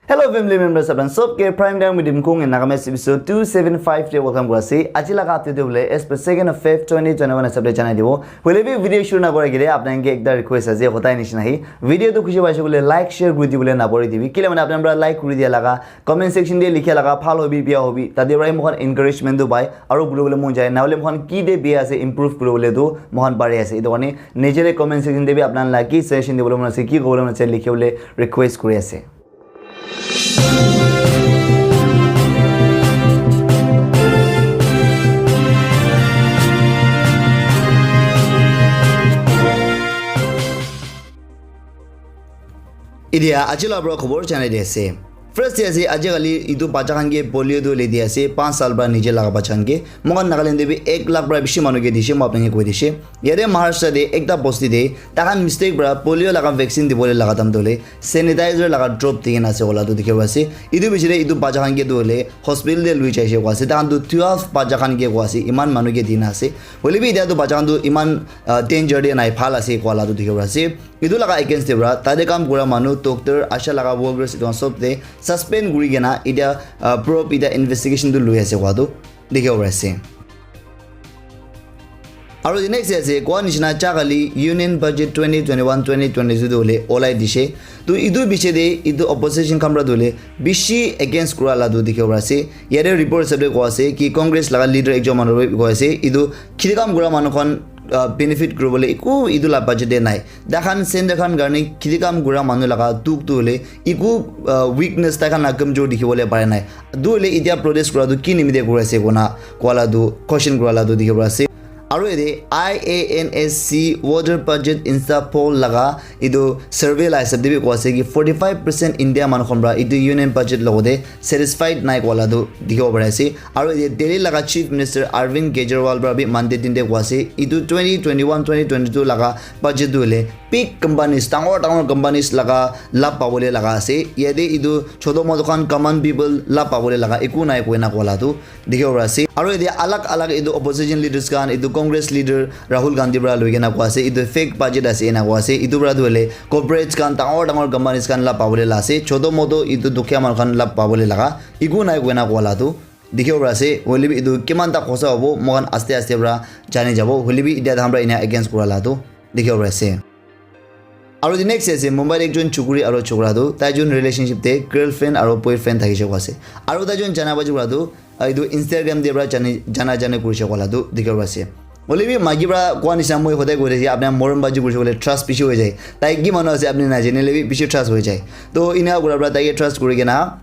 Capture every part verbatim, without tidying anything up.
Hello family members, apnan sob ke Prime Time with Dimkung in Nagamese episode two seven five te welcome kura ase. Aji laga update tu bole as per second of Feb twenty twenty-one hisab te janai dibo. Hoile bi video shuru na kora agete apnan ke ekta request ase, hotai nishina hi. Video tu khushi paise bole like, share kuri dibole na pori dibi. Kile mane apnan para like kuri dia laga, comment section te likha laga, bhal hobi, bia hobi, tate para hi moikhan encouragement tu pai, aro bole bole mon jai, na hole moikhan ki de bia ase, improve kuri bole tu moikhan pari ase. Etu karne nijere comment section te bi apnan la ki suggestion dibole mon ase, ki kobole mon ase, likhi bole request kuri ase. Etia aji la para khobor janai di ase. First te ase, aji kali etu bacha khan ke polio tu le di ase, panch sal para niche laga bacha khan ke. Moikhan Nagaland te bi ek lakh para bishi manu ke dishe, moi apni ke koi dishe. Yate Maharashtra te ekta bosti te takhan mistake para polio laga vaccine dibole laga time te hoile sanitizer laga drop di kena ase koa la tu dikhi pai ase. Etu piche te etu bacha khan ke tu hoile hospital te lui jaise koa ase. Takhan tu twelve bacha khan ke koa ase, iman manu ke dina ase. Hoile bi etia tu bacha khan tu iman, ah, danger te nai, bhal ase koa la tu dikhi pai ase. Etu laga against te para tate kam kura manu, doctor, asha laga workers, etu khan sob te suspend kuri kena etia, ah, probe, etia investigation tu lui ase koa tu dikhi pai ase. Aro the next ase, koa nishina cha kali Union Budget twenty twenty-one twenty twenty-two tu hoile olai dishe. Tu etu piche te etu opposition khan para tu hoile bishi against kura la tu dikhi pai ase. Yate report hisab te koa ase ki Congress laga leader ekjon manu para koa ase, etu kheti kam kura manu khan, ah, benefit kuri bole eku etu la budget te nai. Takhan center khan karne kheti kam kura manu laga dukh tu hoile eku, ah, weakness, takhan la kamjor dikhi bole pare nai. Tu hoile etia protest kura tu ki nimite kuri ase koina koa la tu question kura la tu dikhi pai ase. Aro yate I A N S C Water Budget Insta Poll laga etu survey la hisab te bi koa ase ki forty-five percent India manu khan para etu union budget logote satisfied nai koa la tu dikhi bo pari ase. Aro yate Delhi laga Chief Minister Arvind Kejriwal para bi Monday din te koa ase, etu twenty twenty-one twenty twenty-two laga budget tu hoile big companies, dangor dangor companies laga labh pabole laga ase. Yate etu choto moto khan common people labh pabole laga eku nai koina koa la tu dikhi bo pari ase. Aro yate alag alag etu opposition leaders khan, etu Congress leader Rahul Gandhi para lui kena koa ase, etu fake budget ase ena koa ase. Etu para tu hoile corporates khan, dangor dangor companies khan labh pabole la ase. Choto moto etu dukhia manu khan labh pabole laga eku nai koina koa la tu dikhi bo pari ase. Hoile bi etu kiman ta hosa hobo, moikhan aste aste para jani jabo. Hoile bi etia takhan para ena against kura la tu dikhi bo pari ase. Aro the next ase, Mumbai te ekjon chukuri aro chokra tu, tai jon relationship te girlfriend aro boyfriend thakishe koa ase. Aro tai jon jana baji kura tu, ah, etu Instagram te para jani, jana jani kurishe koa la tu dikhi bo pari ase. Hoile bi maiki para koa nishina moi hodai koi thaki, apni morom baji kurishe koile trust bishi hoi jai. Tai ki manu ase apni najane le bi bishi trust hoi jai. To ena kura para tai ke trust kuri kena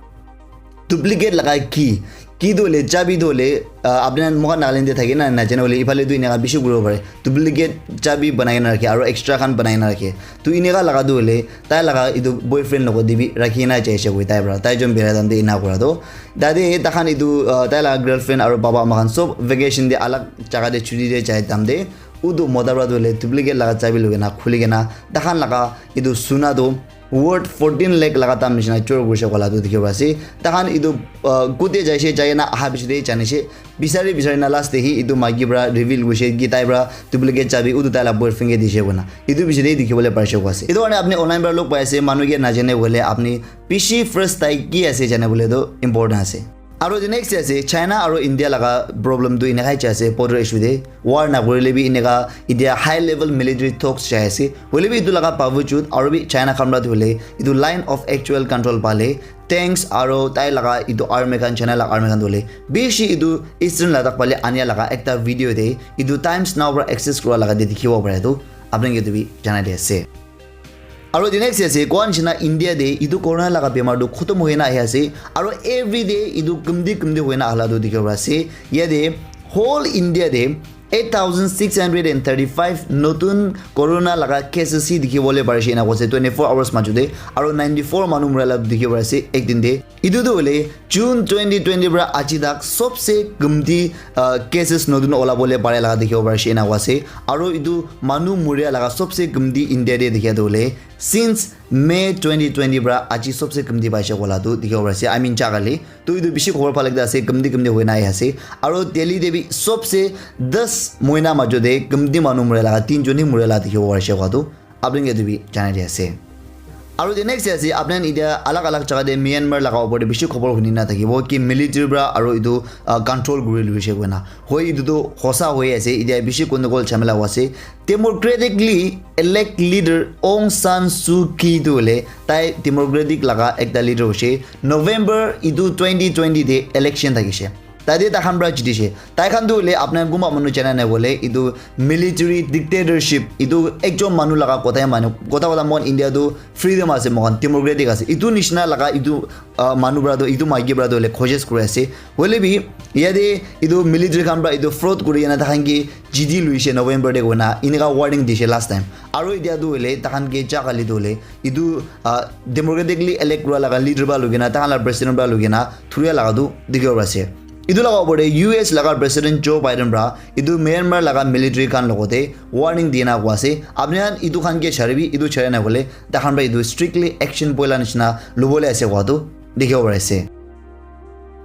duplicate laga key, key tu hoile chabi tu hoile, ah, apni khan moikhan Nagaland te thaki na najane hoile ephale tu eneka bishi kuribo pare. Duplicate chabi banai kena rakhe aro extra khan banai kena rakhe. Tu eneka laga tu hoile tai laga etu boyfriend logot te bi rakhi kena jaise koi tai para. Tai jon birai time te ena kura tu. Tate takhan etu, ah, tai laga girlfriend aro baba ama khan sob vacation te alag jaga te chuti te jai time te utu mota para tu hoile duplicate laga chabi lui kena khuli kena takhan laga etu suna tu worth fourteen lakh laga dam nishina chor kurishe koa la tu dikhi pai ase. Takhan etu, ah, kute jaise, jai kena aha piche te janishe, bisari bisari na last te hi etu maiki para reveal kurishe ki tai para duplicate chabi utu tai la boyfriend ke dishe koina. Etu piche te dikhi bole parishe koa ase. Etu karne apni online para log pai ase, manu ke najane hoile apni bishi first tai ki ase jane bole tu important ase. Aro the next ase, China aro India laga problem tu eneka hi jai ase, border issue te. War na kurile bi eneka etia high level military talks jai ase. Hoile bi etu laga bawajud aro bi China khan para tu hoile etu line of actual control pale tanks aro tai laga etu army khan, China laga army khan tu hoile bishi etu Eastern Ladakh pale ania laga ekta video te etu Times Now para access kura laga te dikhibo pare tu apni ke etu bi janai di ase. Aro the next ase, koa nishina India te etu corona laga bemar tu khotom hoi na ahi ase. Aro every day etu kumdi kumdi hoi na ahala tu dikhibo pari ase. Yate whole India te eight thousand six hundred and thirty-five notun corona laga cases hi dikhi bole pari ase ena koise twenty-four hours majo te. Aro ninety-four manu mura la dikhibo pari ase ek din te. Etu tu hoile June twenty twenty para aji tak sobse kumti, ah, cases notun ola bole pare laga dikhibo pari ase ena koa ase. Aro etu manu muria laga sobse kumti India te dikhia tu hoile since May twenty twenty para aji sobse kumti paise koa la tu dikhibo pari ase. I mean, cha kali. Tu etu bishi khobor bhal ekta ase, kumti kumti hoi na ahi ase. Aro Delhi te bi sobse das mohina majo te kumti manu muria laga tin jon hi muria laga dikhibo pari ase koa tu apni ke etu bi janai di ase. Aru the next ase, apni khan etia alag alag jaga te Myanmar laga opor te bishi khobor huni na thakibo ki military para aru etu, ah, control kuri luise koina. Hoi, etu tu hosa hoi ase, etia bishi gondogol jhamela hoi ase. Democratically elect leader Aung San Suu Kyi tu hoile tai democratic laga ekta leader hoise. November etu twenty twenty te election thakise. Tate tai khan para jitise. Tai khan tu hoile apni khan kunba manu jana nai hoile, etu military dictatorship, etu ekjon manu laga kotha he manu, kotha kotha mon India tu freedom ase, moikhan democratic ase. Etu nishina laga etu, ah, manu para tu, etu maiki para tu hoile khojis kuri ase. Hoile bi yate etu military khan para etu fraud kuri kena tai khan ke jiti luise November te koina, eneka warning dise last time. Aru etia tu hoile tai khan ke ja kali tu hoile etu, ah, democratically elect kura laga leader para lukina, tai khan la president para lukina thuria laga tu dikhibo pari ase. Etu laga opor te U S laga President Joe Biden para etu Myanmar laga military khan logote warning dina koi ase, apni khan etu khan ke charibi, etu chari na kole tai khan para etu strictly action poila nishina lobole ase koa tu dikhibo pari ase.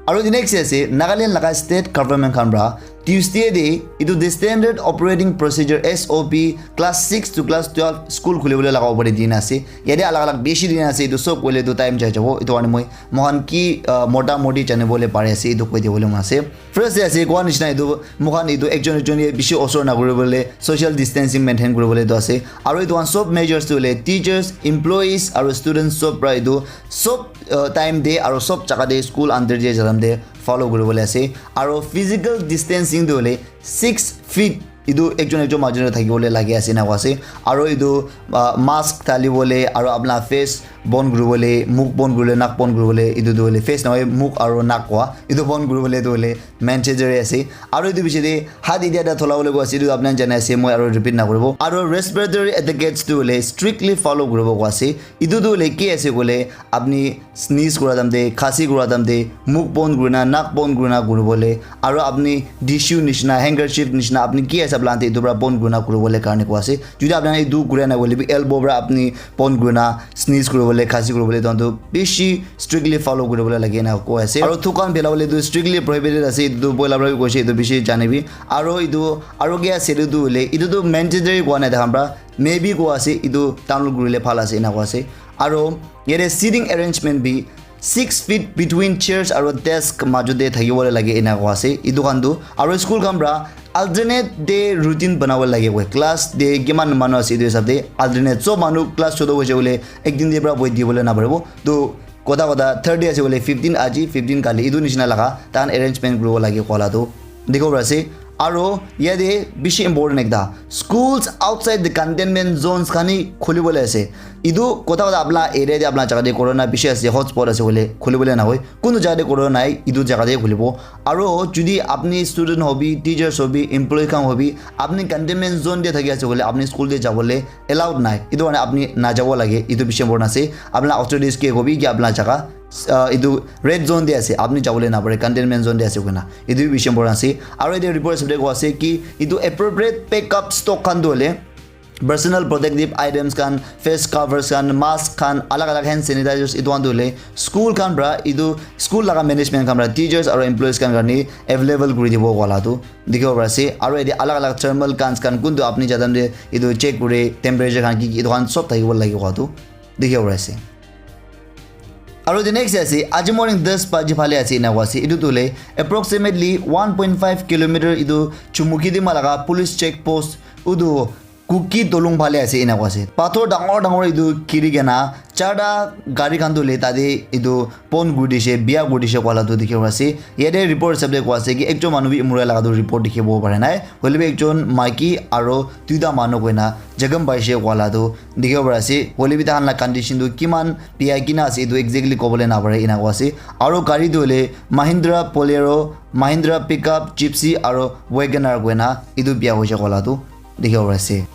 Aru the next ase, Nagaland laga state government khan para Tuesday te etu the standard operating procedure, S O P, class six to class twelve school khulibole laga opor te dina ase. Yate alag alag bishi dina ase, etu sob koile tu time jai jabo. Etu karne moi moikhan ki, ah, mota moti janibole pare ase, etu koi dibole mon ase. First te ase, koa nishina etu, moikhan etu ekjon ekjon ke bishi osor na kuribole, social distancing maintain kuribole tu ase. Aru etu khan sob measures tu hoile teachers, employees aru students sob para etu sob, ah, time te aru sob jaga te school under te jalam te follow kuribole ase. Aru physical distancing tu hoile six feet etu ekjon ekjon majot te thakibole lage ase ena koi ase. Aru etu, ah, mask dhalibole aru apna face bon kuribole, mukh bon kuribole, nak bon kuribole, etu tu hoile face nohoi, mukh aru nak koa, etu bon kuribole tu hoile mandatory ase. Aru etu piche te hath etia ta dholabole koi ase, etu apni khan jane ase, moi aru repeat na kuribo. Aru respiratory etiquettes tu hoile strictly follow kuribo koi ase. Etu tu hoile ki ase koile, apni sneeze kura time te, khasi kura time te, mukh bon kurina, nak bon kurina kuribole, aru apni tissue nishina, handkerchief nishina, apni ki ase apna te etu para bon kurina kuribole karne koi ase. Jodi apni etu kura nai hoile bi elbow para apni bon kurina, sneeze kuribole, khasi kuribole, etu khan tu bishi strictly follow kuribole lage ena koi ase. Aru thuk khan phelabole tu strictly prohibited ase, etu tu poila para bi koise, etu bishi jane bi. Aru etu, aru ki ase etu tu hoile, etu tu mandatory koa nai tai khan para, maybe koi ase, etu download kurile bhal ase ena koi ase. Aru yate seating arrangement bi six feet between chairs aru desk majot te thakibole lage ena koi ase etu khan tu. Aru school khan para alternate day routine banabole lage koi. Class te kiman manu ase etu hisab te alternate. Sob manu class chotu hoise koile ek din te para bohi dibole na paribo. Tu kotha kotha thirty ase koile fifteen aji, fifteen kali, etu nishina laga tai khan arrangement kuribo lage koa la tu dikhibo pari ase. Aru yate bishi important ekta, schools outside the containment zones khan hi khulibole ase. Etu kotha kotha apna area te, apna jaga te corona bishi ase, hotspot ase koile khulibole nahoi. Kunu jaga te corona nai, etu jaga te khulibo. Aru jodi apni student hobi, teachers hobi, employee khan hobi, apni containment zone te thaki ase koile apni school te jabole allowed nai. Etu karne apni najabo lage, etu bishi important ase. Apna authorities ke kobi ki apna jaga, ah, etu red zone te ase, apni jabole napare, containment zone te ase koina. Etu bi bishi important ase. Aru yate report hisab te koi ase ki etu appropriate backup stock khan tu hoile personal protective items khan, face covers khan, mask khan, alag alag hand sanitizers, etu khan tu hoile school khan para, etu school laga management khan para, teachers aru employees khan karne available kuri dibo koa la tu dikhibo pari ase. Aru yate alag alag thermal guns khan, kuntu apni jadam te etu check kure, temperature khan ki ki, etu khan sob thakibo lage koa tu dikhibo pari ase. Aru the next ase, aji morning das baji phale ase ena koi ase. Etu tu hoile approximately one point five kilometer etu Chumukedima laga police check post, utu Kuki Dolung phale ase ena koi ase. Pathor dangor dangor etu giri kena charta gari khan tu hoile tate etu bon kuri dise, bia kuri dise koa la tu dikhibo pari ase. Yate report hisab te koi ase ki ekjon manu bi mura laga tu report dikhibo pare nai. Hoile bi ekjon maiki aru duita manu koina jakham paise koa la tu dikhibo pari ase. Hoile bi tai khan la condition tu kiman bia kina ase, etu exactly kobole napare, ena koi ase. Aru gari tu hoile Mahindra Bolero, Mahindra Pickup, Gypsy aru Wagoner koina etu bia hoise koa la tu dikhibo pari ase.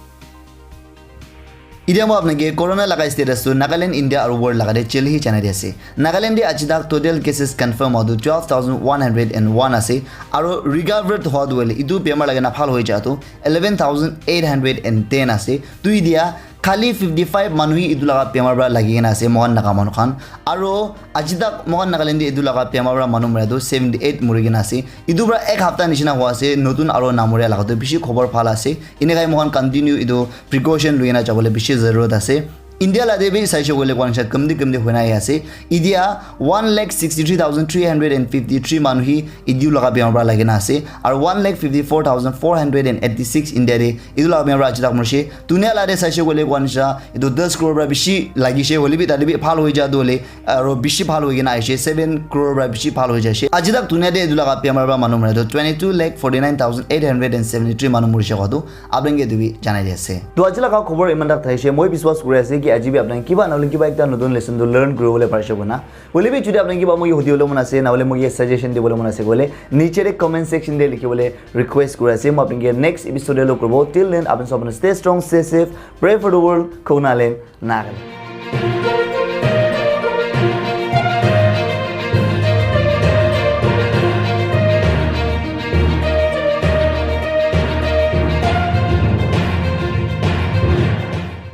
Etia moi apnake corona laga status tu Nagaland, India aru world laga te chili hi janai di ase. Nagaland te aji tak total cases confirm howa tu twelve thousand one hundred and one ase. Aru recovered howa tu hoile, etu bemar lage na bhal hoi ja tu eleven thousand eight hundred and ten ase. Tu etia khali fifty five manu hi etu laga bemar para lagi kena ase, moikhan Naga manu khan. Aru aji tak moikhan Nagaland te etu laga bemar para manu mara tu seventy eight muri kena ase. Etu para ek hapta nishina hua ase, notun aru namuria laga tu bishi khobor bhal ase. Enekai moikhan continue etu precaution lui kena jabole bishi zarurat ase. India la de bi saishe koile kwan shat kamdi kamdi hoina ahi ase. Idia one lakh sixty three thousand three hundred and fifty three manu hi etu laga bemar para lagi na ase. Aru one lakh fifty four thousand four hundred and eighty six India de etu laga bemar para aji tak morishe. Dunia la de saishe koile kwan shat etu das crore para bishi lagi she hoile bi tate bi bhal hoi ja tu hoile aru bishi bhal hoi kena aishe. Seven crore para bishi bhal hoi jaishe. Aji tak dunia de etu laga bemar para manu mare tu twenty two lakh forty nine thousand eight hundred and seventy three manu morishe koa tu apnange etu bi janai di ase. To aji laga khobor iman tak thaishe, moi biswas kuri ase ki aji bi apnange kiba nahole kiba ekta notun lesson to learn kuribole parishe koina. Hoile bi jodi apnange kiba moi hudi bole mon ase, nahole moi suggestion dibole mon ase koile, niche de comment section de likhi bole request kuri ase. Moi apnange next episode de log koribo. Till then, apni sob stay strong, stay safe, pray for the world, Khoknalen, Nagaland.